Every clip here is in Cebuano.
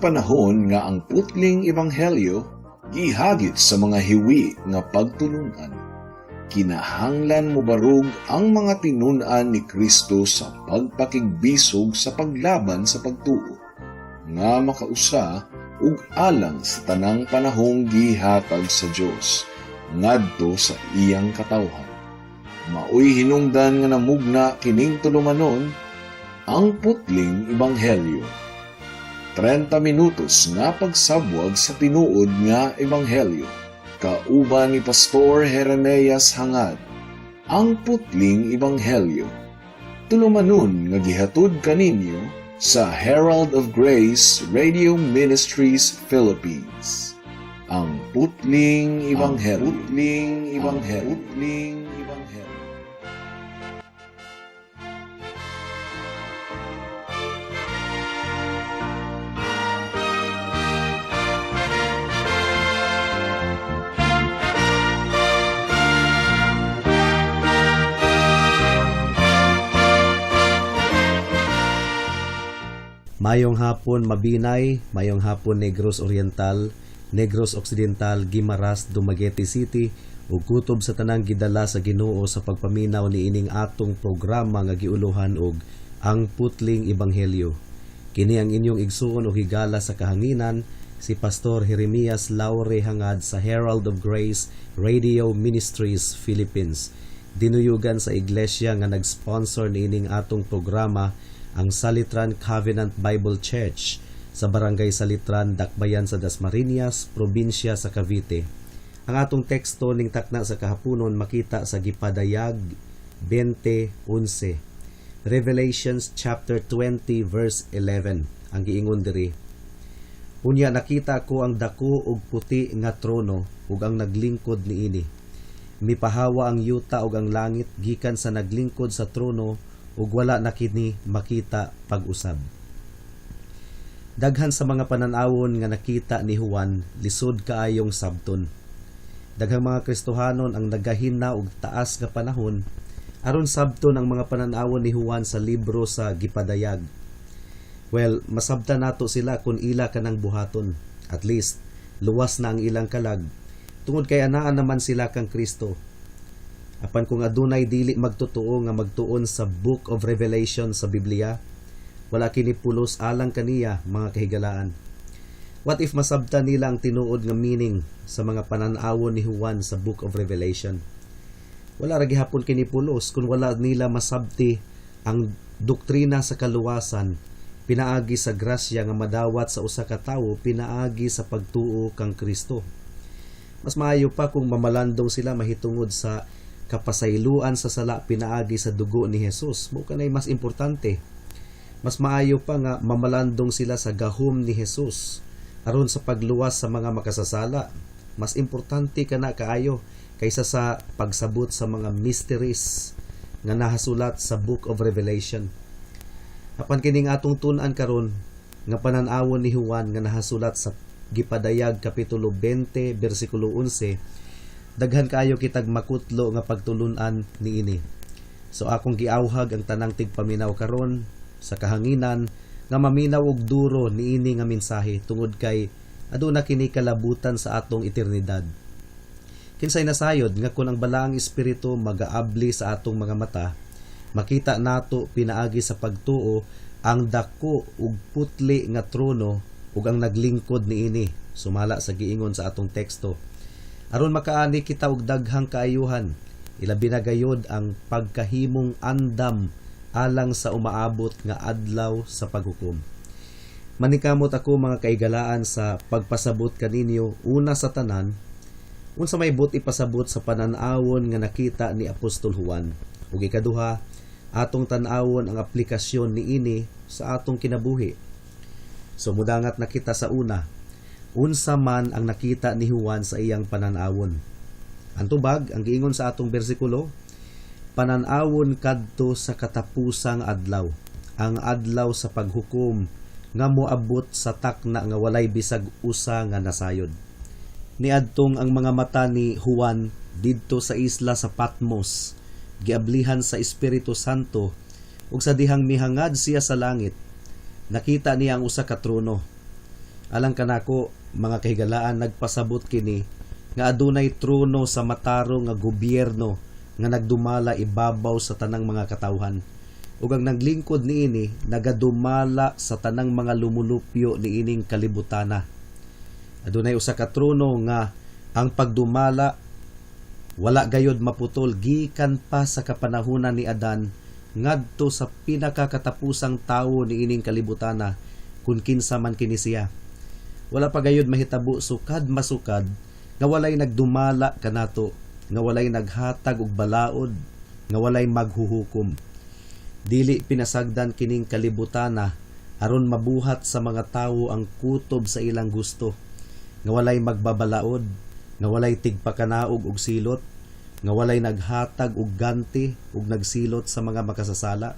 panahon nga ang putling ebanghelyo gihagit sa mga hiwi nga pagtulunan, kinahanglan mobarog ang mga tinun-an ni Kristo sa pagpakigbisog sa paglaban sa pagtuo nga makausa ug alang sa tanang panahong gihatag sa Dios ngadto sa iyang katawhan. Maoy hinungdan nga namugna kining tulumanon, Ang Putling Ebanghelyo. 30 minutos nga pagsabwag sa tinuod nga ebanghelyo. Kauban ni Pastor Jeremias Hangad. Ang Putling Ebanghelyo. Tulumanon nga gihatod kaninyo sa Herald of Grace Radio Ministries Philippines. Ang Putling Ebanghelyo. Putling Ebanghelyo. Putling Ebanghelyo. Mayong hapon, Mabinay, mayong hapon, Negros Oriental, Negros Occidental, Guimaras, Dumaguete City ug kutob sa tanang gidala sa Ginoo sa pagpaminaw niining atong programa nga giuluhan og Ang Putling Ebanghelyo. Kini ang inyong igsuon og higala sa kahanginan, si Pastor Jeremias Laure Hangad sa Herald of Grace Radio Ministries Philippines. Dinuyugan sa iglesia nga nag-sponsor niining atong programa, ang Salitran Covenant Bible Church sa Barangay Salitran, Dakbayan sa Dasmariñas, probinsya sa Cavite. Ang atong teksto ning takna sa kahaponon makita sa Gipadayag 20:11. Revelations chapter 20 verse 11 ang giingon diri. "Unya nakita ko ang dako ug puti nga trono ug ang naglingkod niini. Mipahawa ang yuta ug ang langit gikan sa naglingkod sa trono ug wala na kini makita pag-usab." Daghan sa mga pananawon nga nakita ni Juan lisod kaayong sabton. Daghang mga Kristohanon ang nagahina og taas nga panahon aron sabton ang mga pananawon ni Juan sa libro sa Gipadayag. Well, masabtan nato sila kung ila kanang buhaton. At least, luwas na ang ilang kalag. Tungod kay anaan naman sila kang Kristo. Apan kung adunay dili magtotoo nga magtuon sa Book of Revelation sa Biblia, wala kini pulos alang kaniya, mga kahigalaan. What if masabtan nila ang tinuod nga meaning sa mga pananawon ni Juan sa Book of Revelation? Wala ra gihapon kini pulos kung wala nila masabti ang doktrina sa kaluwasan pinaagi sa grasya nga madawat sa usa ka tawo pinaagi sa pagtuo kang Kristo. Mas maayo pa kung mamalandong sila mahitungod sa kapasayloan sa sala pinaagi sa dugo ni Jesus. Mao kanay mas importante. Mas maayo pa nga mamalandong sila sa gahom ni Jesus aron sa pagluwas sa mga makasasala. Mas importante kana kaayo kaysa sa pagsabot sa mga mysteries nga nahasulat sa Book of Revelation. Apan kining atong tun-an karon nga panan-awon ni Juan nga nahasulat sa Gipadayag kapitulo 20 bersikulo 11, daghan kaayo kitag makutlo nga pagtulun-an niini. So akong giawhag ang tanang tigpaminaw karon sa kahanginan nga maminaw og duro niini nga mensahe tungod kay aduna kini kalabutan sa atong eternidad. Kinsay nasayod nga kun ang Balaang Espiritu magaabli sa atong mga mata, makita nato pinaagi sa pagtuo ang dako ug putli nga trono ug ang naglingkod niini, sumala sa giingon sa atong teksto, aron makaani kita og daghang kaayuhan, ilabi na gayod ang pagkahimong andam alang sa umaabot nga adlaw sa paghukom. Manikamot ako, mga kaigalaan, sa pagpasabot kaninyo una sa tanan unsa may buot ipasabot sa panan-awon nga nakita ni Apostol Juan. Ug ikaduha, atong tan-awon ang aplikasyon niini sa atong kinabuhi. So mudangat na kita sa una. Unsa man ang nakita ni Juan sa iyang panan-awon? Ang tubag, ang giingon sa atong bersikulo, "Panan-awon kadto sa katapusang adlaw, ang adlaw sa paghukom nga moabot sa takna nga walay bisag usa nga nasayod." Niadtong ang mga mata ni Juan didto sa isla sa Patmos, giablihan sa Espiritu Santo, ug sa dihang mihangad siya sa langit, nakita niya ang usa ka trono. Alang kanako, mga kahigalaan, nagpasabot kini nga adunay trono sa matarong nga gobyerno nga nagdumala ibabaw sa tanang mga katawhan. Ug ang naglingkod niini nagadumala sa tanang mga lumulupyo niining kalibutana. Adunay usa ka trono nga ang pagdumala wala gayod maputol gikan pa sa kapanahunan ni Adan ngadto sa pinakakatapusang tawo niining kalibutana, kun kinsa man kini siya. Wala pa gayod mahitabo sukad masukad nga walay nagdumala kanato, nga walay naghatag og balaod, nga walay maghuhukom. Dili pinasagdan kining kalibutana aron mabuhat sa mga tawo ang kutob sa ilang gusto, nga walay magbabalaod, nga walay tigpakanaog og silot, nga walay naghatag og ganti ug nagsilot sa mga makasasala.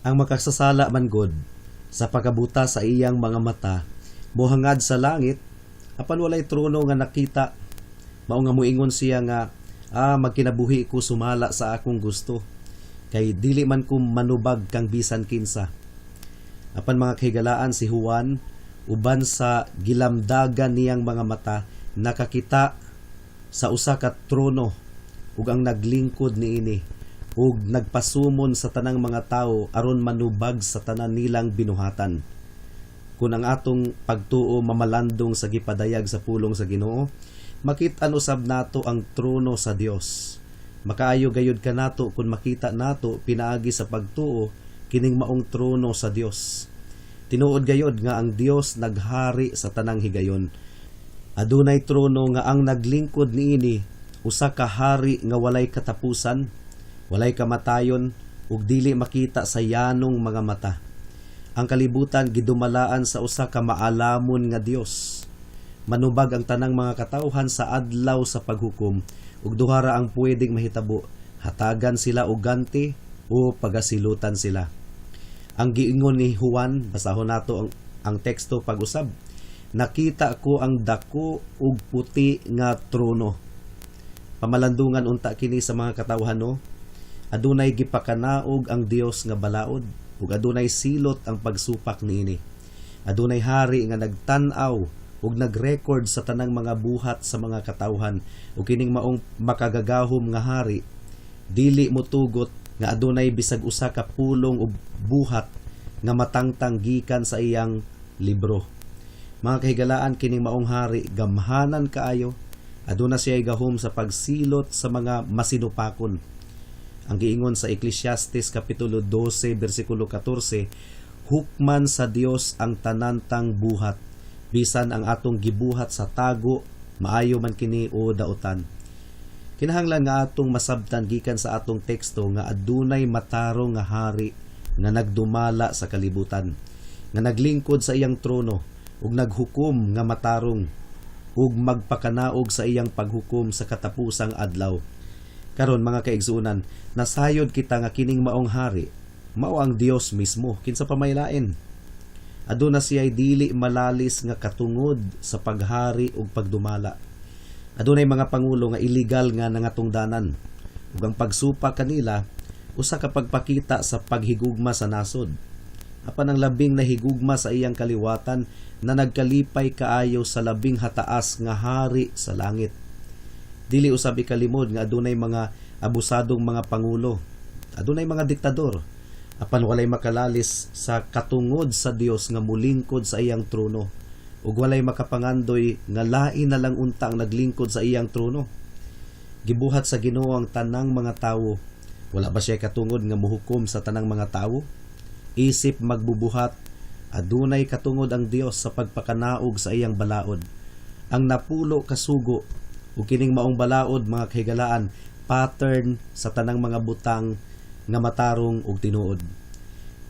Ang makasasala man gud, sa pagkabuta sa iyang mga mata, mohangad sa langit, apan walay trono nga nakita. Mao nga moingon siya nga, "Ah, magkinabuhi ko sumala sa akong gusto, kay dili man ko manubag kang bisan kinsa." Apan, mga kahigalaan, si Juan, uban sa gilamdagan niyang mga mata, nakakita sa usa ka trono ug ang naglingkod niini ug nagpasumon sa tanang mga tawo aron manubag sa tanan nilang binuhatan. Kung ang atong pagtuo mamalandong sa gipadayag sa pulong sa Ginoo, makit-an usab nato ang trono sa Dios. Makaayo gayud kanato kung makita nato pinaagi sa pagtuo kining maong trono sa Dios. Tinuod gayod nga ang Dios naghari sa tanang higayon. Adunay trono nga ang naglingkod niini usa ka hari nga walay katapusan, walay kamatayon ug dili makita sa yanong mga mata. Ang kalibutan gidumalaan sa usa ka maalamon nga Dios. Manubag ang tanang mga katawhan sa adlaw sa paghukom ug duha ra ang pwedeng mahitabo: hatagan sila og ganti o pagasilutan sila. Ang giingon ni Juan, basahon nato ang teksto pag-usab. "Nakita ko ang dako ug puti nga trono." Pamalandungan unta kini sa mga katawhan, no? Adunay gipakanaog ang Dios nga balaod ug adunay silot ang pagsupak niini. Adunay hari nga nagtan-aw ug nag-record sa tanang mga buhat sa mga katawhan, ug kining maong makagagahom nga hari dili motugot nga adunay bisag usa ka pulong ug buhat nga matangtang gikan sa iyang libro. Mga kahigalaan, kining maong hari gamhanan kaayo. Aduna siya gahom sa pagsilot sa mga masinupakon. Ang giingon sa Ecclesiastes kapitulo 12 bersikulo 14, "Hukman sa Dios ang tanantang buhat, bisan ang atong gibuhat sa tago, maayo man kini o dautan." Kinahanglan nga atong masabtan gikan sa atong teksto nga adunay matarong nga hari nga nagdumala sa kalibutan, nga naglingkod sa iyang trono ug naghukom nga matarong ug magpakanaog sa iyang paghukom sa katapusang adlaw. Karon, mga kaigsuonan, nasayod kita nga kining maong hari mao ang Dios mismo, kinsa pa may lain. Aduna siya'y dili malalis nga katungod sa paghari ug pagdumala. Adunay mga pangulo nga illegal nga nangatungdanan ug ang pagsupak kanila usa ka pagpakita sa paghigugma sa nasod. Apan ang labing nahigugma sa iyang kaliwatan na nagkalipay kaayo sa labing hataas nga hari sa langit. Dili usab ikalimod nga adunay mga abusadong mga pangulo. Adunay mga diktador. Apan walay makalalis sa katungod sa Dios nga mulingkod sa iyang trono. Ug walay makapangandoy nga lain na lang unta ang naglingkod sa iyang trono. Gibuhat sa Ginoo ang tanang mga tawo. Wala ba siya katungod nga muhukom sa tanang mga tawo? Isip magbubuhat, adunay katungod ang Dios sa pagpakanaog sa iyang balaod. Ang 10 ka sugo ug kining maong balaod, mga kahigalaan, pattern sa tanang mga butang nga matarong ug tinuod.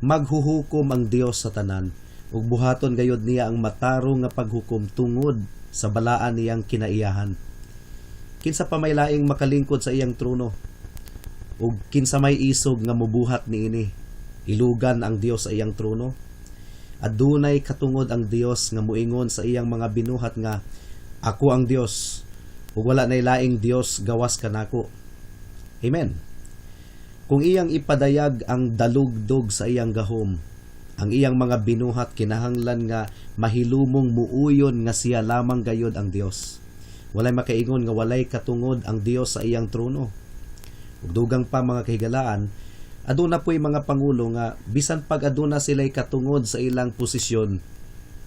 Maghuhukom ang Dios sa tanan ug buhaton gayod niya ang matarong nga paghukom tungod sa balaan niyang kinaiyahan. Kinsa pa may laing makalingkod sa iyang trono? Ug kinsa may isog nga mubuhat niini? Ilugan ang Dios sa iyang trono. Adunay katungod ang Dios nga muingon sa iyang mga binuhat nga, "Ako ang Dios ug wala nay laing Dios gawas kanako." Amen. Kung iyang ipadayag ang dalugdog sa iyang gahom, Ang iyang mga binuhat kinahanglan nga mahilumong muuyon nga siya lamang gayod ang Dios. Walay makaingon nga walay katungod ang Dios sa iyang trono. Ug dugang pa, mga kahigalaan, aduna po'y mga pangulo nga bisan pag aduna sila'y katungod sa ilang posisyon,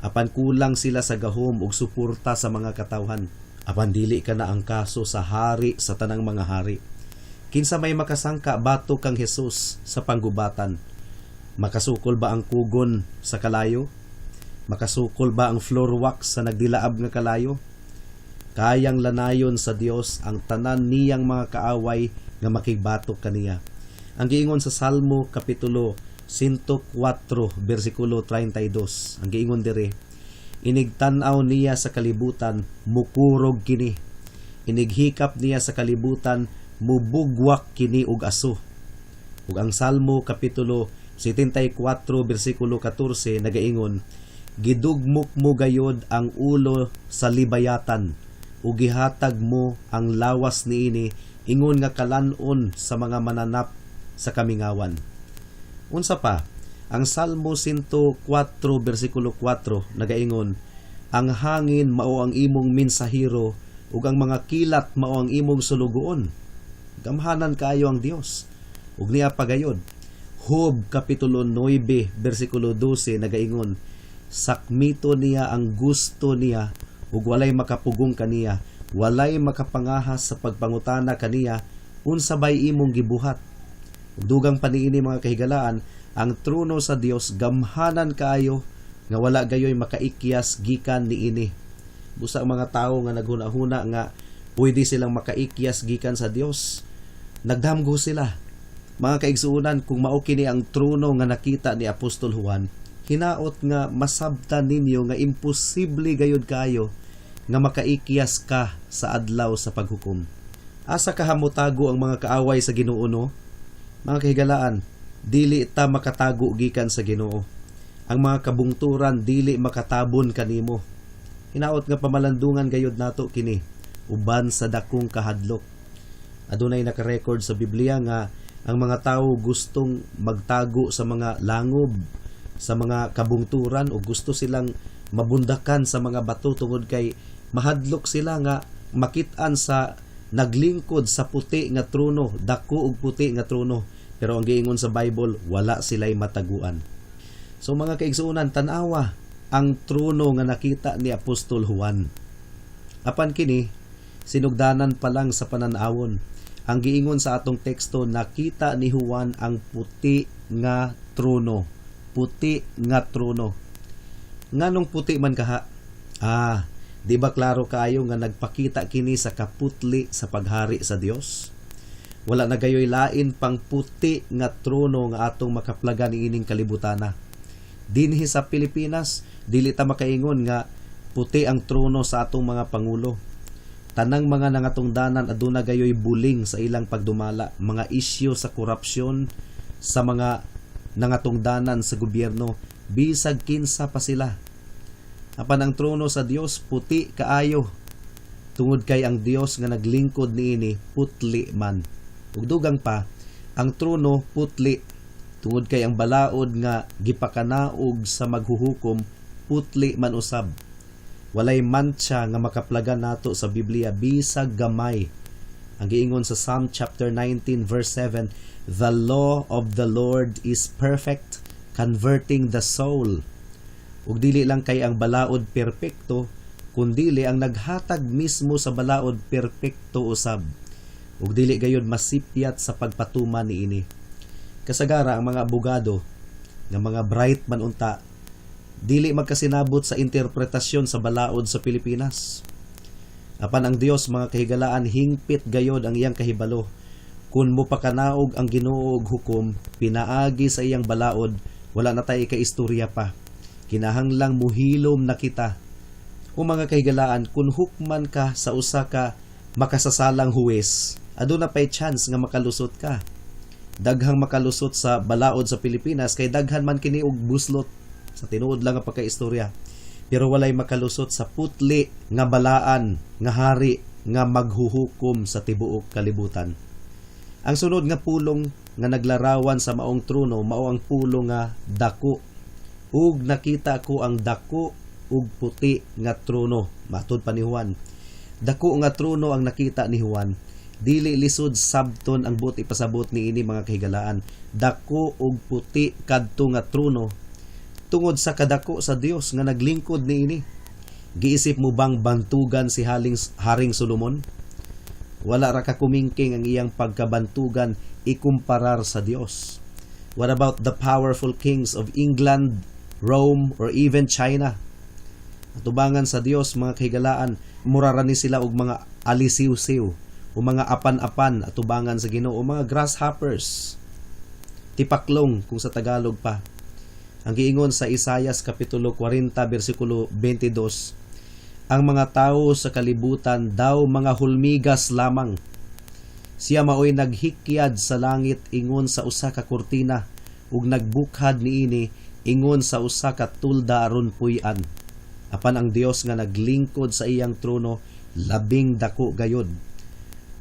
apan kulang sila sa gahom ug suporta sa mga katawhan. Apan dili kana ang kaso sa hari sa tanang mga hari. Kinsa may makasangka batok kang Jesus sa panggubatan? Makasukol ba ang kugon sa kalayo? Makasukol ba ang floor wax sa nagdilaab nga kalayo? Kayang lanayon sa Dios ang tanan niyang mga kaaway nga makigbatok kaniya. Ang giingon sa Salmo kapitulo 104 bersikulo 32. Ang giingon diri, "Inigtan-aw niya sa kalibutan, mukurog kini. Inighikap niya sa kalibutan, mubugwak kini og aso." Ug ang Salmo kapitulo 74 bersikulo 14 nagaingon, "Gidugmok mo gayod ang ulo sa Leviathan ug gihatag mo ang lawas niini ingon nga kalan-on sa mga mananap sa kamingawan." Unsa pa, ang Salmo 104 bersikulo 4 nagaingon, "Ang hangin mao ang imong mensahero ug ang mga kilat mao ang imong sulugoon." Gamhanan kaayo ang Dios. Ug niya pagayod, Job kapitulo 9 bersikulo 12 nagaingon, "Sakmito niya ang gusto niya ug walay makapugong kaniya, walay makapangahas sa pagpangutana kaniya, 'Unsa bay imong gibuhat?'" Ug dugang pa niini, mga kahigalaan, ang trono sa Dios gamhanan kaayo nga wala gayoy makaikyas gikan niini. Busa ang mga tawo nga naghuna-huna nga pwede silang makaikyas gikan sa Dios, nagdamgo sila. Mga kaigsuonan, kung mao kini ang trono nga nakita ni Apostol Juan, hinaot nga masabtan ninyo nga imposible gayud kayo nga makaikyas ka sa adlaw sa paghukom. Asa kaha motago ang mga kaaway sa Ginoo, no? Mga kahigalaan, dili ta makatago gikan sa Ginoo. Ang mga kabungturan dili makatabon kanimo. Hinaot nga pamalandungan gayud nato kini uban sa dakong kahadlok. Adunay naka-record sa Biblia nga ang mga tao gustong magtago sa mga langob, sa mga kabungturan, o gusto silang mabundakan sa mga bato tungod kay mahadlok sila nga makit-an sa naglingkod sa puti nga trono, dako og puti nga trono. Pero ang giingon sa Bible, wala sila'y mataguan. So mga kaigsuonan, tan-awa ang trono nga nakita ni Apostol Juan. Apan kini, sinugdanan pa lang sa pananawon. Ang giingon sa atong teksto, nakita ni Juan ang puti nga trono. Puti nga trono. Nganong puti man kaha? Ah, di ba klaro kaayo nga nagpakita kini sa kaputli sa paghari sa Dios? Wala na gayoy lain pang puti nga trono nga atong makaplagan niining kalibutana. Dinhi sa Pilipinas, dili ta makaingon nga puti ang trono sa atong mga pangulo. Tanang mga nangatungdanan aduna gayoy buling sa ilang pagdumala, mga isyu sa korupsyon sa mga nangatungdanan sa gobyerno, bisag kinsa pa sila. Apan ang trono sa Dios puti kaayo tungod kay ang Dios nga naglingkod niini putli man. Ug dugang pa, ang trono putli tungod kay ang balaod nga gipakanaog sa maghuhukom putli man usab. Walay mantsa nga makaplagan nato sa Biblia bisag gamay. Ang giingon sa Psalm chapter 19 verse 7, "The law of the Lord is perfect, converting the soul." Ug dili lang kay ang balaod perpekto, kundili ang naghatag mismo sa balaod perpekto usab. Ug dili gayud masipyat sa pagpatuman niini. Kasagara ang mga abogado nga mga bright man unta dili magkasinabot sa interpretasyon sa balaod sa Pilipinas. Apan ang Dios, mga kahigalaan, hingpit gayod ang iyang kahibalo. Kung mopakanaog ang Ginoo og hukom pinaagi sa iyang balaod, wala na tay kaistorya pa. Kinahanglang muhilom na kita. O mga kahigalaan, kung hukman ka sa usa ka makasasalang huwes, aduna pay chance nga makalusot ka. Daghang makalusot sa balaod sa Pilipinas kay daghan man kini og buslot sa tinuod lang nga pagkaistorya. Pero walay makalusot sa putli nga balaan nga hari nga maghuhukom sa tibuok kalibutan. Ang sunod nga pulong nga naglarawan sa maong trono mao ang pulong nga dako. Ug nakita ko ang dako ug puti nga trono. Matud pa ni Juan. Dako nga trono ang nakita ni Juan. Dili lisod sabton ang buot ipasabot niini, mga kahigalaan. Dako ug puti kadto nga trono tungod sa kadako sa Dios nga naglingkod niini. Giisip mo bang bantugan si Haring Solomon? Wala ra ka kumingking ang iyang pagkabantugan ikumparar sa Dios. What about the powerful kings of England, Rome, or even China? Atubangan sa Dios, mga kahigalaan, mura ra ni sila og mga alisiw-siw o mga apan-apan atubangan sa Ginoo, mga grasshoppers. Tipaklong kung sa Tagalog pa. Ang giingon sa Isayas kapitulo 40 bersikulo 22, ang mga tao sa kalibutan daw mga hulmigas lamang. Siya maoy naghikyad sa langit ingon sa usa ka kurtina ug nagbukhad niini ingon sa usa ka tulda aron puy-an. Apan ang Dios nga naglingkod sa iyang trono labing dako gayod.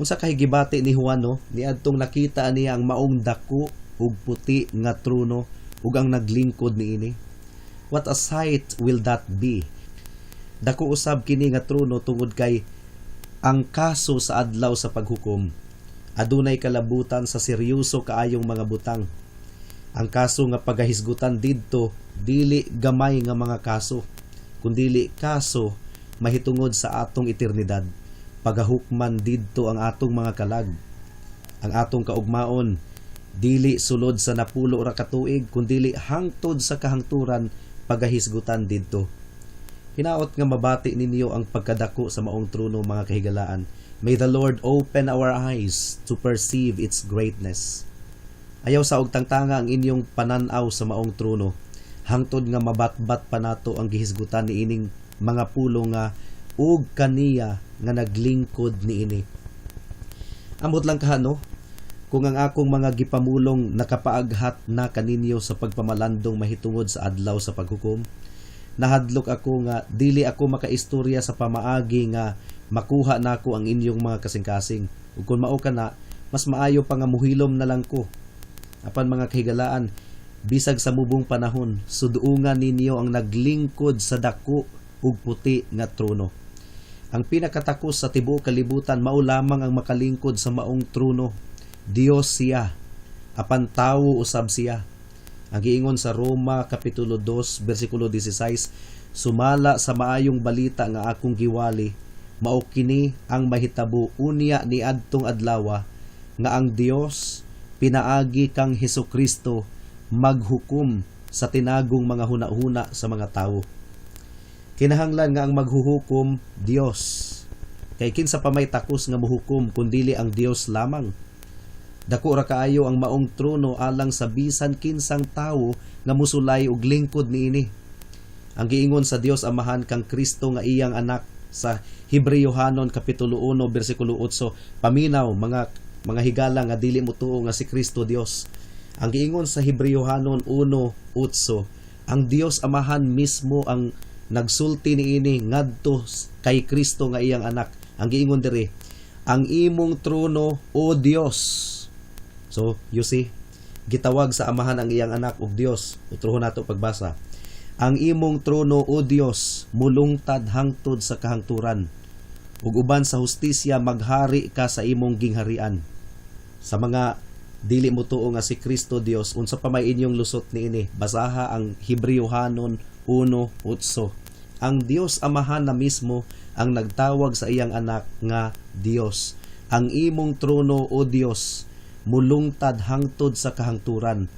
Unsa kay gibati ni Juan, no, niadtong nakita niya ang maong dako ug puti nga trono ug ang naglingkod niini? What a sight will that be? Dako usab kini nga trono tungod kay ang kaso sa Adlaw sa Paghukom adunay kalabutan sa seryoso kaayong mga butang. Ang kaso nga pagahisgutan didto dili gamay nga mga kaso, kundili kaso mahitungod sa atong eternidad. Pagahukman didto ang atong mga kalag. Ang atong kaugmaon dili sulod sa 10 ra ka tuig, kundili hangtod sa kahangturan pagahisgutan didto. Hinaot nga mabati ninyo ang pagkadako sa maong trono, mga kahigalaan. May the Lord open our eyes to perceive its greatness. Ayaw sa og tangtanga ang inyong pananaw sa maong trono hangtod nga mabatbat pa nato ang gihisgutan niining mga pulong nga "ug kaniya nga naglingkod niini". Amot lang kahano kung ang akong mga gipamulong nakapaaghat na kaninyo sa pagpamalandong mahitungod sa Adlaw sa Paghukom. Nahadlok ako nga dili ako makaistorya sa pamaagi nga makuha nako ang inyong mga kasing-kasing. Ug kung mao kana, mas maayo pa nga muhilom na lang ko. Apan, mga kahigalaan, bisag sa mubong panahon, suduungan ninyo ang naglingkod sa dako ug puti nga trono. Ang pinakatakos sa tibuok kalibutan mao lamang ang makalingkod sa maong trono. Dios siya, apan tawo usab siya. Ang giingon sa Roma kapitulo 2 bersikulo 16, sumala sa maayong balita nga akong giwali, mao kini ang mahitabo unya niadtong adlawa nga ang Dios pinaagi kang Hesukristo maghukom sa tinagong mga hunahuna sa mga tawo. Kinahanglan nga ang maghuhukom Dios. Kay kinsa pa may takos nga mohukom kun dili ang Dios lamang? Dako ra kaayo ang maong trono alang sa bisan kinsang tawo nga musulay og lingkod niini. Ang giingon sa Dios Amahan kang Kristo nga iyang anak sa Hebreohanon kapitulo 1 bersikulo 8. Paminaw, mga higala nga dili mo tuo nga si Kristo Dios. Ang giingon sa Hebreohanon 1:8, ang Dios Amahan mismo ang nagsulti niini ngadto kay Kristo nga iyang anak. Ang giingon diri, "Ang imong trono, o Dios." So, you see, gitawag sa Amahan ang iyang anak og Dios. Utrohon nato pagbasa. "Ang imong trono, o Dios, mulungtad hangtod sa kahangturan. Ug uban sa hustisya maghari ka sa imong gingharian." Sa mga dili mo tuo nga si Kristo Dios, unsa pa may inyong lusot niini? Basaha ang Hebreohanon 1:8. Ang Dios Amahan na mismo ang nagtawag sa iyang anak nga Dios. "Ang imong trono, o Dios, mulungtad hangtod sa kahangturan."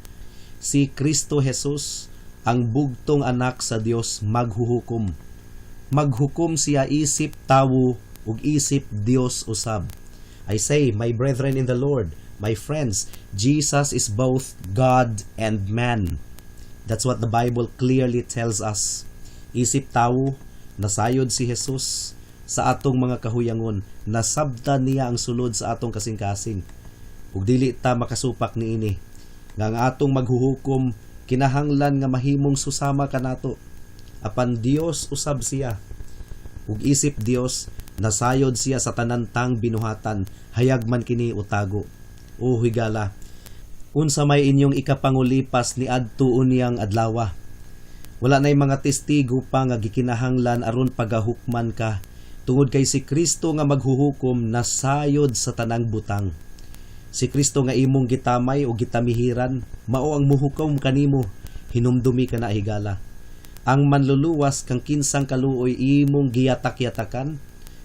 Si Kristo Jesus, ang bugtong anak sa Dios, maghuhukom. Maghukom siya isip tawo ug isip Dios usab. I say, my brethren in the Lord, my friends, Jesus is both God and man. That's what the Bible clearly tells us. Isip tawo, nasayod si Jesus sa atong mga kahuyangon, nasabtan niya ang sulod sa atong kasing-kasing. Ug dili ta makasupak niini nga ang atong maghuhukom kinahanglan nga mahimong susama kanato. Apan Dios usab siya. Ug isip Dios, nasayod siya sa tanan tang binuhatan, hayag man kini o tago. O higala, unsa may inyong ikapangulipas ni adto unyang adlawa? Wala na'y mga testigo pa nga gikinahanglan aron pagahukman ka, tungod kay si Kristo nga maghuhukom nasayod sa tanang butang. Si Kristo nga imong gitamay o gitamihiran, mao ang muhukom kanimo, hinumdumi kana, higala. Ang manluluwas kang kinsang kaluoy imong giyatak-yatakan,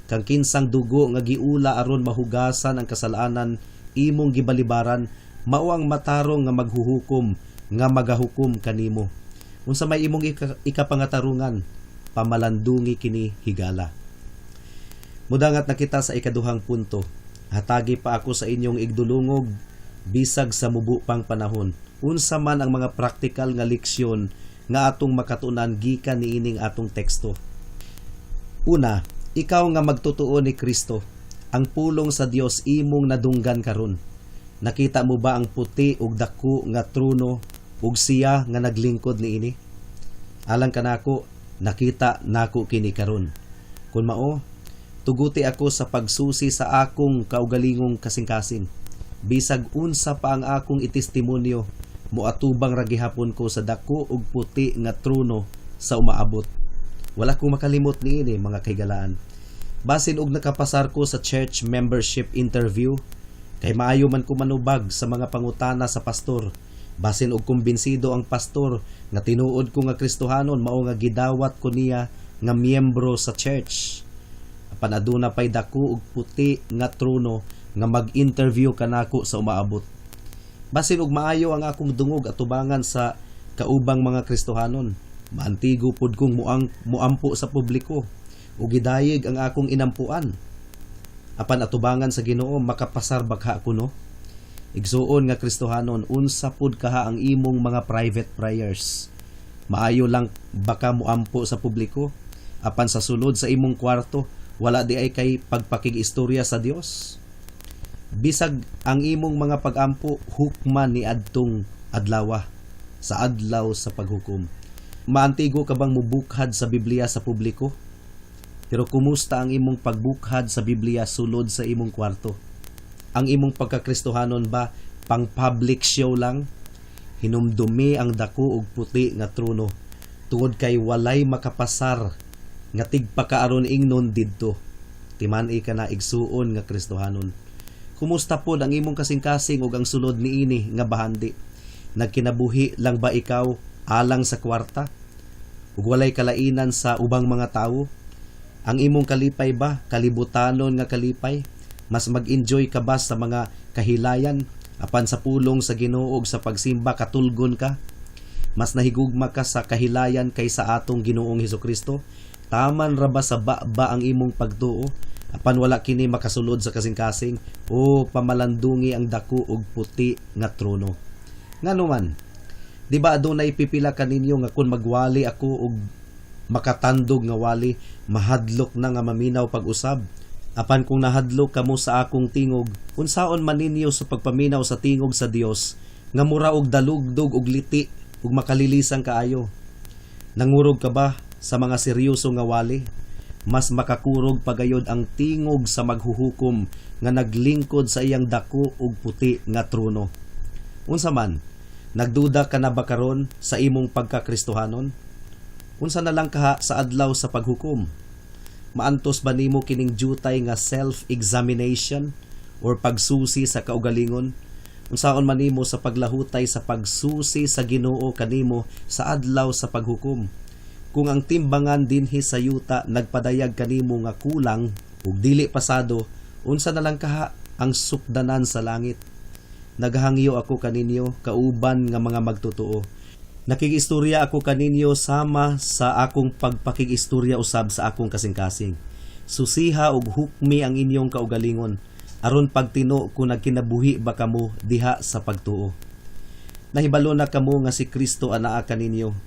kang kinsang dugo nga giula aron mahugasan ang kasalanan imong gibalibaran, mao ang matarong nga maghuhukom nga magahukom kanimo. Unsa may imong ikapangatarungan, pamalandungi kini, higala. Mudangat na kita sa ikaduhang punto. Hatagi pa ako sa inyong igdulungog bisag sa mubo pang panahon. Unsa man ang mga praktikal nga leksyon nga atong makatunan gikan niining atong teksto? Una, ikaw nga magtotoo ni Kristo, ang pulong sa Dios imong nadunggan karon. Nakita mo ba ang puti ug dako nga trono ug siya nga naglingkod niini? Alang kanako, nakita nako kini karon. Kun mao, tuguti ako sa pagsusi sa akong kaugalingong kasing-kasing. Bisag unsa pa ang akong itestimonyo, moatubang ra gihapon ko sa dako ug puti nga trono sa umaabot. Wala ko makalimot niini, mga kahigalaan. Basin og nakapasar ko sa church membership interview, kay maayo man ko manubag sa mga pangutana sa pastor. Basin og kumbinsido ang pastor nga tinuod ko nga Kristohanon, mao nga gidawat ko niya nga miyembro sa church. Apan aduna pay dako ug puti nga trono nga mag-interview kanako sa umaabot. Basin og maayo ang akong dungog atubangan sa kaubang mga Kristohanon. Maantigo pud kong muampo sa publiko ug gidayeg ang akong inampuan. Apan atubangan sa Ginoo, makapasar bakha kuno? Igsuon nga Kristohanon, unsa pud kaha ang imong mga private prayers? Maayo lang baka muampo sa publiko, apan sa sulod sa imong kwarto, wala diay kay pagpakig-istorya sa Dios? Bisag ang imong mga pagampo hukman ni adtong adlawa, sa adlaw sa paghukom. Maantigo ka bang mubukhad sa Biblia sa publiko? Pero kumusta ang imong pagbukhad sa Biblia sulod sa imong kwarto? Ang imong pagkakristohanon ba pang public show lang? Hinumdumi ang dako ug puti nga trono tungod kay walay makapasar nga tigpakaaron ingnon didto. Timan-i ka na, igsuon nga Kristohanon. Kumusta pod ang imong kasing-kasing ug ang sulod niini nga bahandi? Nagkinabuhi lang ba ikaw alang sa kwarta? Ug walay kalainan sa ubang mga tawo? Ang imong kalipay ba kalibutanon nga kalipay? Mas mag-enjoy ka ba sa mga kahilayan apan sa pulong sa Ginoo ug sa pagsimba katulgon ka? Mas nahigugma ka sa kahilayan kaysa atong Ginoong Hesukristo? Taman ra ba sa ba ang imong pagtuo? Apan wala kini makasulod sa kasing-kasing o pamalandungi ang dako ug puti nga trono. Ngano man? Di ba adunay pipila kaninyo nga kun magwali ako og makatandog nga wali, mahadlok na nga maminaw pag-usab? Apan kung nahadlok kamo sa akong tingog, unsaon man ninyo sa pagpaminaw sa tingog sa Dios nga mura og dalugdog og liti ug makalilisang kaayo? Nangurog ka ba sa mga seryoso nga wali? Mas makakurog pagayod ang tingog sa maghuhukom nga naglingkod sa iyang dako ug puti nga trono. Unsa man, nagduda ka na ba karon sa imong pagkakristohanon? Unsa na lang kaha sa adlaw sa paghukom? Maantos ba nimo kining jutay nga self-examination or pagsusi sa kaugalingon? Unsaon man nimo sa paglahutay sa pagsusi sa Ginoo kanimo sa adlaw sa paghukom? Kung ang timbangan dinhi sa yuta nagpadayag kanimo nga kulang ug dili pasado, unsa na lang kaha ang sukdanan sa langit? Nagahangyo ako kaninyo, kauban nga mga magtotoo. Nakigistorya ako kaninyo sama sa akong pagpakigistorya usab sa akong kasing-kasing. Susiha ug hukmi ang inyong kaugalingon aron pagtino kung nagkinabuhi ba kamo diha sa pagtuo. Nahibalo na kamo nga si Kristo anaa kaninyo.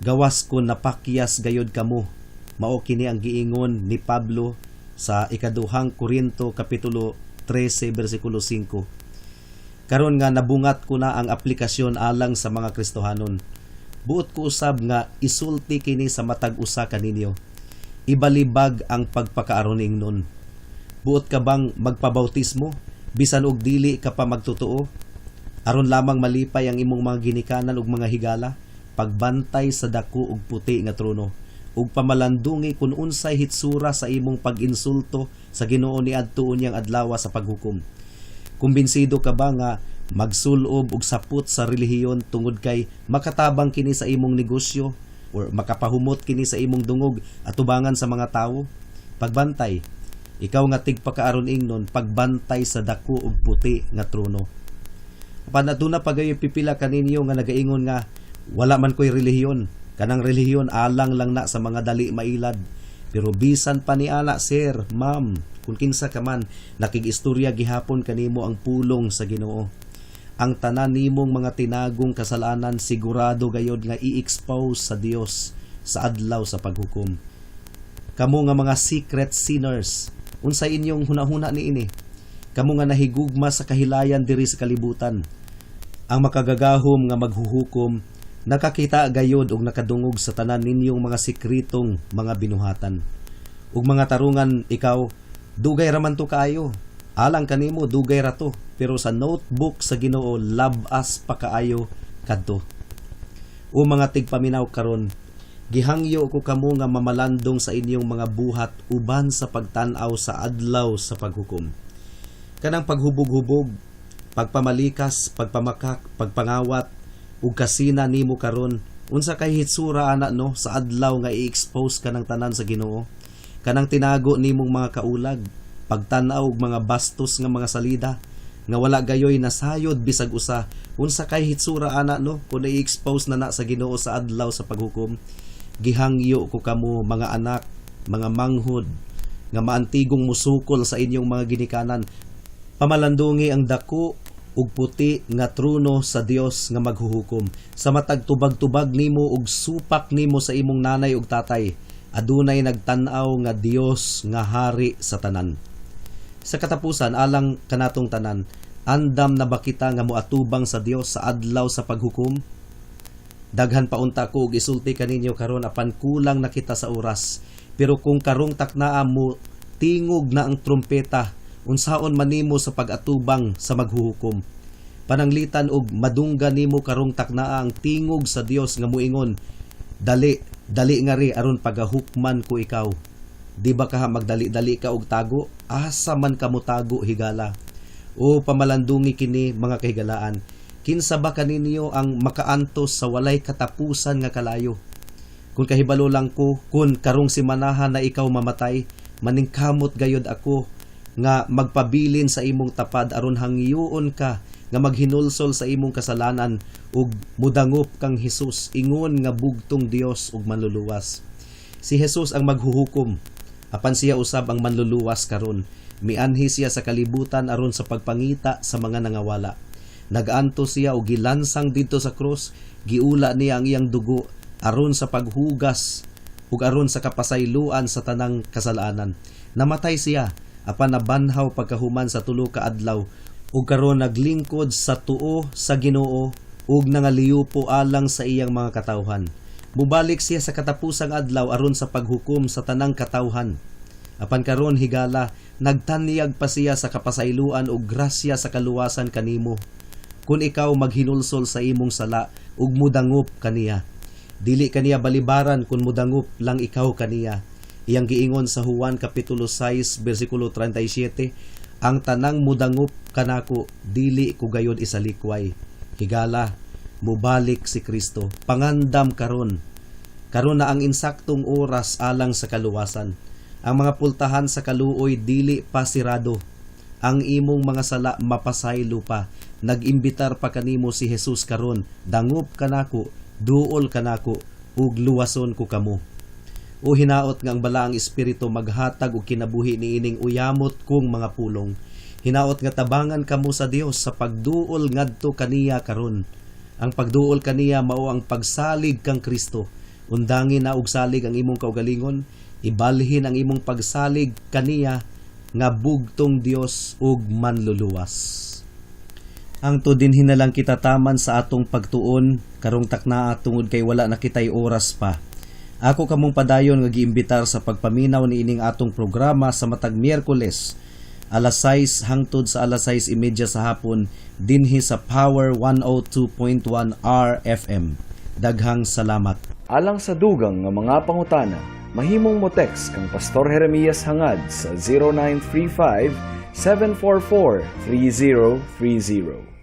Gawas kon napakyas gayod kamo. Mao kini ang giingon ni Pablo sa ikaduhang Korinto kapitulo 13 bersikulo 5. Karon nga nabungat ko na ang aplikasyon alang sa mga Kristohanon, buot ko usab nga isulti kini sa matag usa kaninyo. Ibalibag ang pagpakaaron ingnon. Buot ka bang magpabautismo bisan og dili ka pa magtotoo, aron lamang malipay ang imong mga ginikanan ug mga higala? Pagbantay sa dako ug puti nga trono ug pamalandungi kun unsay hitsura sa imong pag-insulto sa Ginoo niadto unyang adlaw sa paghukom. Kumbinsido ka ba nga magsulob og sapot sa relihiyon tungod kay makatabang kini sa imong negosyo or makapahumot kini sa imong dungog atubangan sa mga tawo? Pagbantay, ikaw nga tigpakaaron ingnon, pagbantay sa dako ug puti nga trono. Apan aduna pa gayoy pipila kaninyo nga nagaingon nga wala man ko'y relihiyon. Kanang relihiyon alang lang na sa mga dali mailad. Pero bisan pa ni ana, sir, ma'am, kung kinsa ka man, nakig-istorya gihapon kanimo ang pulong sa Ginoo. Ang tanan nimong mga tinagong kasalanan sigurado gayod nga i-expose sa Dios sa adlaw sa paghukom. Kamo nga mga secret sinners, unsay inyong hunahuna niini? Kamo nga nahigugma sa kahilayan diri sa kalibutan. Ang makagagahom nga maghuhukom nakakita gayod og nakadungog sa tanan ninyong mga sekretong mga binuhatan. Ug mga tarungan ikaw, dugay ra man to kaayo. Alang kanimo dugay ra to, pero sa notebook sa Ginoo labas pa kaayo kadto. O mga tigpaminaw karon, gihangyo ko kamo nga mamalandong sa inyong mga buhat uban sa pagtan-aw sa adlaw sa paghukom. Kanang paghubog-hubog, pagpamalikas, pagpamakak, pagpangawat ug kasina nimo karon, unsa kay hitsura ana, no, sa adlaw nga i-expose ka ng tanan sa Ginoo? Kanang tinago nimong mga kaulag, pagtan-aw og mga bastos nga mga salida nga wala gayoy nasayod bisag usa, unsa kay hitsura ana, no, kung i-expose na na sa Ginoo sa adlaw sa paghukom? Gihangyo ko kamo, mga anak, mga manghod nga maantigong musukol sa inyong mga ginikanan, pamalandungi ang dako ug puti nga trono sa Dios nga maghuhukom. Sa matag tubag-tubag nimo ug supak nimo sa imong nanay ug tatay, adunay nagtan-aw nga Dios nga hari sa tanan. Sa katapusan, alang kanatong tanan, andam na ba kita nga moatubang sa Dios sa adlaw sa paghukom? Daghan pa unta ko og isulti kaninyo karon, apan kulang na kita sa oras. Pero kung karong taknaa mo tingog na ang trumpeta, unsaon man nimo sa pag-atubang sa maghuhukom? Pananglitan og madungga nimo karong taknaa ang tingog sa Dios nga muingon, "Dali, dali ngari aron pagahukman ko ikaw." Di ba kaha magdali-dali ka og tago? Asa man ka motago, higala? O pamalandungi kini, mga kahigalaan. Kinsa ba kaninyo ang makaantos sa walay katapusan nga kalayo? Kung kahibalo lang ko kung karong simanahan na ikaw mamatay, maningkamot gayod ako nga magpabilin sa imong tapad aron hangyoon ka nga maghinulsol sa imong kasalanan ug mudangop kang Hesus ingon nga bugtong Dios ug Manluluwas. Si Jesus ang maghuhukom, apan siya usab ang Manluluwas karon. Mianhi siya sa kalibutan aron sa pagpangita sa mga nangawala. Nagantos siya og gilansang didto sa krus, giula niya ang iyang dugo aron sa paghugas ug aron sa kapasayloan sa tanang kasalanan. Namatay siya apan nabanhaw pagkahuman sa 3 ka adlaw ug karon naglingkod sa tuo sa Ginoo ug nangaliupo alang sa iyang mga katawhan. Mubalik siya sa katapusang adlaw aron sa paghukom sa tanang katawhan. Apan karon, higala, nagtanyag pa siya sa kapasayloan ug grasya sa kaluwasan kanimo kun ikaw maghinulsol sa imong sala ug mudangop kaniya. Dili kaniya balibaran kung mudangop lang ikaw kaniya. Iyang giingon sa Juan kapitulo 6 bersikulo 37, "Ang tanang mudangop kanako, dili ko gayod isalikway." Higala, mubalik si Kristo. Pangandam karon. Karon na ang insaktong oras alang sa kaluwasan. Ang mga pultahan sa kaluoy dili pa sirado. Ang imong mga sala mapasaylo pa. Nag-imbitar pa kanimo si Jesus karon. "Dangop kanako, duol kanako, ug luwason ko kamo." O hinaot nga ang Balaang Espiritu maghatag og kinabuhi niining uyamot kong mga pulong. Hinaot nga tabangan kamo sa Dios sa pagduol ngadto kaniya karon. Ang pagduol kaniya mao ang pagsalig kang Kristo. Undangin na og salig ang imong kaugalingon, ibalhin ang imong pagsalig kaniya nga bugtong Dios ug Manluluwas. Ang to dinhi na lang kita taman sa atong pagtuon karong taknaa tungod kay wala na kitay oras pa. Ako kamong padayon nga giimbitar sa pagpaminaw niining atong programa sa matag Miyerkules alas 6 hangtod sa alas 6:30 sa hapon dinhi sa Power 102.1 RFM. Daghang salamat. Alang sa dugang nga mga pangutana, mahimong mo text kang Pastor Jeremias Hangad sa 0935 744 3030.